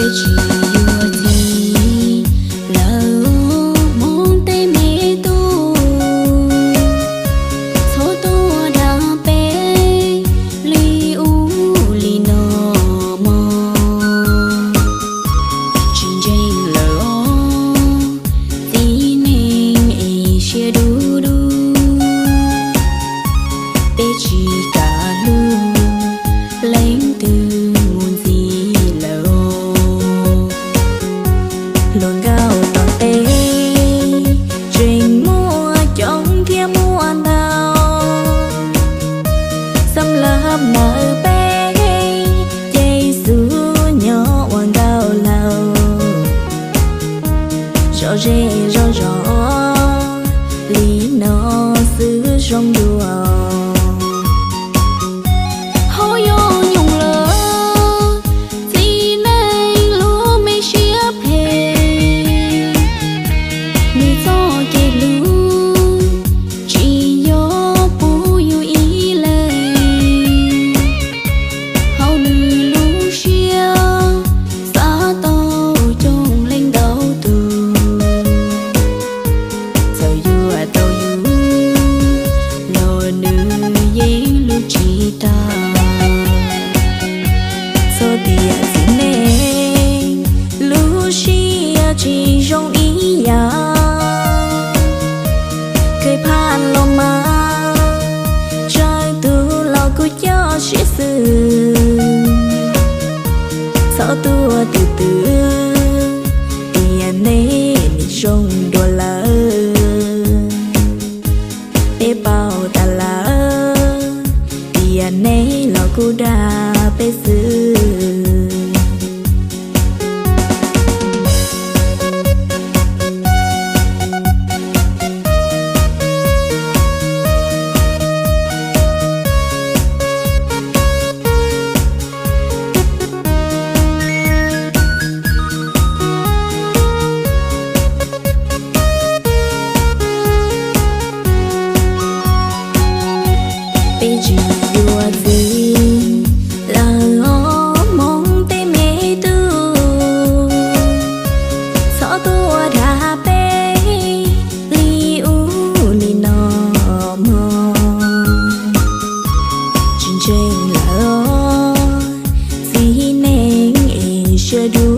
Tsis yuav txiv lawm, Hmoob tej me tub, txhob tuaj dag peb li ub li no mog. Tsis ntseeg lawm os, txiv neej es siab dub dub, peb tsis kam hlub leej twg mus ntxiv lawm os. Hluas nkauj tom teb tseem muaj coob thiab muaj ntau, xab lab ntawm peb ces xub nyob ua nkauj laus, zov zej zov zos li no xwb zoo dua. Ho yuav nyoos lawm, txiv neej lub me siab phem, nws txoj kev hlub tsis yog pub yus ib leeg. Hauv nws lub siab xav tau coob leej ntau tus, txawm yuav tau yus los nws yeej hlub tsis tag. Txhob tias txiv neej lub siab tsis zoo ib yam, kheej phaj los mas tsawg tus los kuj coj siab xwb. Txhob tuaj twm twm tias nej nim zoo dua lawm. Peb paub tas lawm tias nej los kuj dag peb xwb. Peb tsis yuav txiv lawm os, Hmoob tej me tub, txhob tuaj dag peb li ub li no mog. Tsis ntseeg lawm os, txiv neej es siab dub